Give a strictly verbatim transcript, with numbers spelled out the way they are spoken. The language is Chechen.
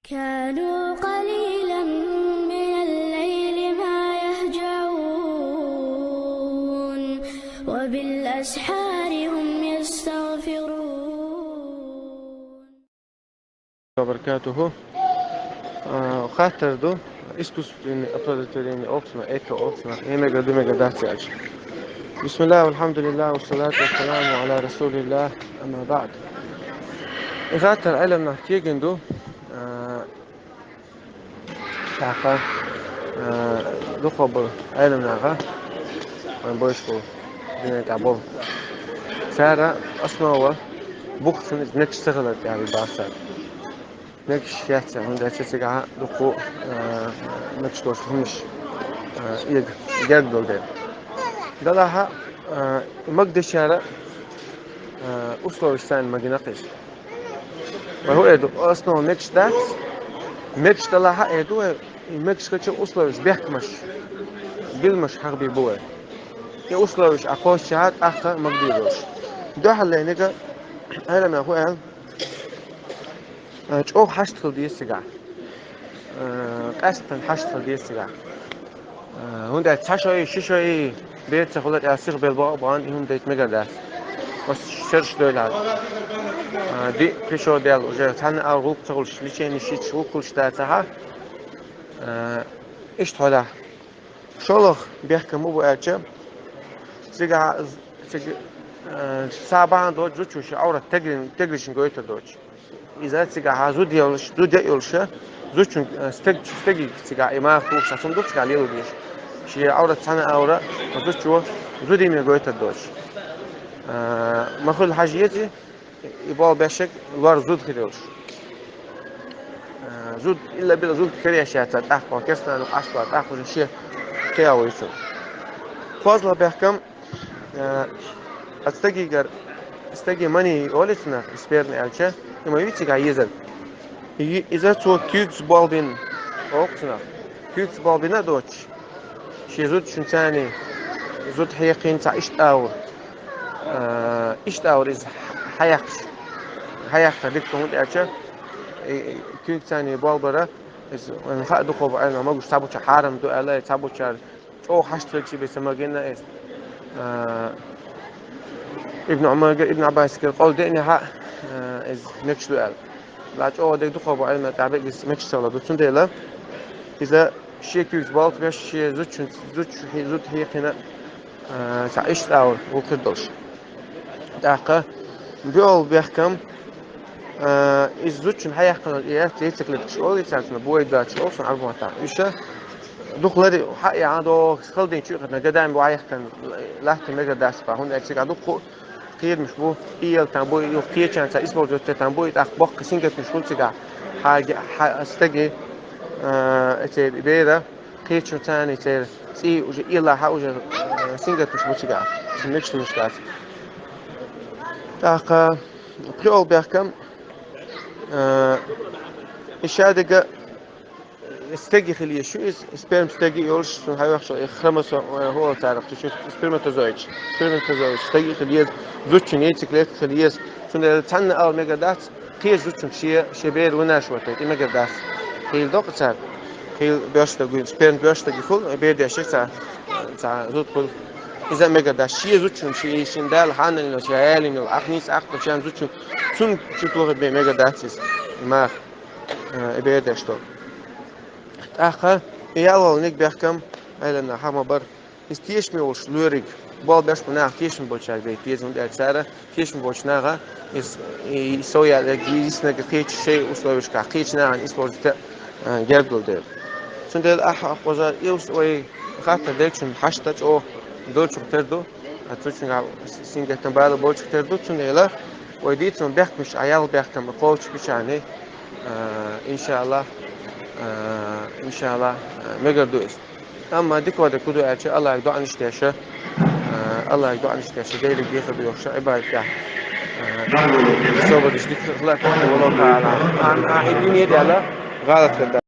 كانوا قليلا من الليل ما يهجعون، وبالأسحار هم يستغفرون. وبركاته. Э, хаттар ду искусственное оплодотворение олхма, эко олхма, эмега ду мега дац яхаш. بسم الله والحمد لله والصلاة والسلام على رسول الله، أما بعد. Э, хаттар Ӏилманах кегин ду, э, тӀаккха, э, дукхагӀбола Ӏилманаха, вайн бовзаш бола дина тӀа бола. Цара основа бухсана из мегаш ца хилар тӀехьа бац цара. Мегаш яц цара, хӀунда аьлча цигахьа дукха, э, мегаш долча хӀуманаш, э, эга герга дола дела. Делахьа, э, мегадечара, э, условеш царна магийнакх из. Вай хӀу эр ду, основа мегаш дац, мегаш далахьа эр ду вай, и мегаш хилча условеш, бехкамаш, билмаш хьахьабе бу вай. И условеш Ӏокхоссача тӀаккха магадийр долаш. Дуьхьал лайнага Ӏилманах хӀу аьлла, э, чӀоагӀа хьашт хила деза цигахь. Э, къаьсттина хьашт хила деза цигахь. Э, хӀунда аьлча цхьа шоай, ши шоай бер ца хулар аьлла сиха бел бакъ а бахьан, и хӀума дайта мегар дац. Ас сераш дойла хьал. Э, диъ, пхи шо даьлла, уже цхьанна а гӀулакх ца хуьлуш, лечени шийтта гӀулакх хуьлуш дацахьа. Э, иштта хьолахь. ШоллагӀа бехкам муха бу аьлча, цигахь, цига, э, цхьа бахьан доацаш зудчун ший Ӏоврат тегрин-, тегришна гойтар доацаш. Иза цигахьа зуда йолаш, зуда йолаш, зудчун, э, стег-, стеги цигахь и маха тухуш цхьа хӀума ду цигахь лело дезаш. Ший Ӏоврат цхьана а вара, зудчо зудийна гойтар доацаш. Э, ма хуьллу хьажа еза, и болх беш ерг лор зуда хир йолаш. Э, зуда, илла-билла зуда кара еш яц цара тӀаккха, керстанал къаста тӀаккха уже шен кхиа вуйцу. КхозлагӀа бехкам, э, а стегигара, стеги мани олу цунах, и сперма аьлча, и ма ву цигахь езарг. И, иза цо куьйгаш болх бина, олу цунах. Куьйгаш болх бина а доцуш, шен зудчунца цхьаьна, зуда хьекхина цхьа иштта агӀор. Э, иштта агӀор иза хьаяккхаш. Хьаяккхар дика ду, хӀунда аьлча, и, и куьйгашца цхьаьна болх бар, иза, вайна хаа дукхагӀбола Ӏилманхой могуш цхьаболчара хьарам ду аьлла, цхьаболчара чӀогӀа хьашт хилча бен ца магийна иза. Э, Ибн Ӏумаргара, Ибн Ӏаббасгара къовл деанехьа, э, иза мегаш ду аьлла. Ла чӀогӀа дерг дукхагӀбола Ӏилманхой тӀехь бегас мегаш ца хилар ду. Цундела иза шен куьйгаш болх беш, шен зудчун, зудчун хье-, зуда хьекхина, э, цхьа иштта агӀор ву хир долуш. ТӀаккха боьалгӀа бехкам, э, иза зудчун хьаяккхина яц яйцеклетка олу, цаьрца бой доцуш олу цунах Ӏарбойн маттахь. Уьш дукха ларъян хьа а яхьан догӀу, хала дийна чу а хӀиттина, гадаьм бу Ӏаяьккхина латтийна мегар дац бах, хӀунда аьлча цигахь дукха кхерамаш бу, иэла там бу, и кхечанца использовать там бу, и тӀаккха боккха сингаттамаш хуьлу цигахь. Хьа-, хьа-, стеги, э, церан бера, кхечанца церан цӀий уже иэла хьа уже, э, сингаттамаш бу цигахь. Иза мегаш хӀуманаш дац. ТӀаккха пхоьалгӀа бехкам, э, и шадерг а стеги хила еза шу иза, сперма стеги йолуш, шуна хьайоьхуш йолу и хромосом, э, хӀу олу царах, шу сперматозоидаш. Сперматозоидаш стеги хила еза, зудчун яйцеклетка хила еза. Цундела цхьанна ала мегар дац, кхечу зудчуьнга шен, шен бер винарш ватайта, и мегар дац. Хийла доккху цара. Хийла боьрша стаг вуьйна, сперма боьрша стаге хуьлу, бер деш ца, ца зуда хуьлу. Иза а мегар дац. Шен зудчуьнга, шен, шен Дала хьанна йолу, шен гӀелина йолу, ахь нийса ахь долу шен зудчуьнга, цунна чу тохар бен мегар дац иза. И маха, э, и бер деш долу. ТӀаккха и ялхалгӀаниг бехкам, Ӏилманхой хьа ма бара, иза тешаме волуш лоьриг, болх беш бу нах тешаме болчаьрга дайта деза, хӀунда аьлча цара тешаме болчу наха иза, и, и сов яьлларг, и йиснарг кхечу шайн условешкахь, кхечу нахана использовать а, э, герга долу дела. Цундела ахь, ахь кхуза, и ус вай хаттар деллачунна хьашт а чӀогӀа долчух тера ду, а цу чуьнгахь сингаттам бала болчух тера ду, цундела вай дийцина бехкамаш, Ӏа ял бехкам кхочуш бичахьана, э, иншааллахӀ, э, иншааллахӀ, э, мегар ду иза. Амма дика ваде ку ду аьлча, Аллахьга доӀанаш деш, э, Аллахьга доӀанаш деш, Деле дехар ду йохуш, Ӏибадат тӀехь, э, собар деш дика хилар, валлаху таӀала. Ан, а, и дуьне а даьлла, гӀалат хир дац.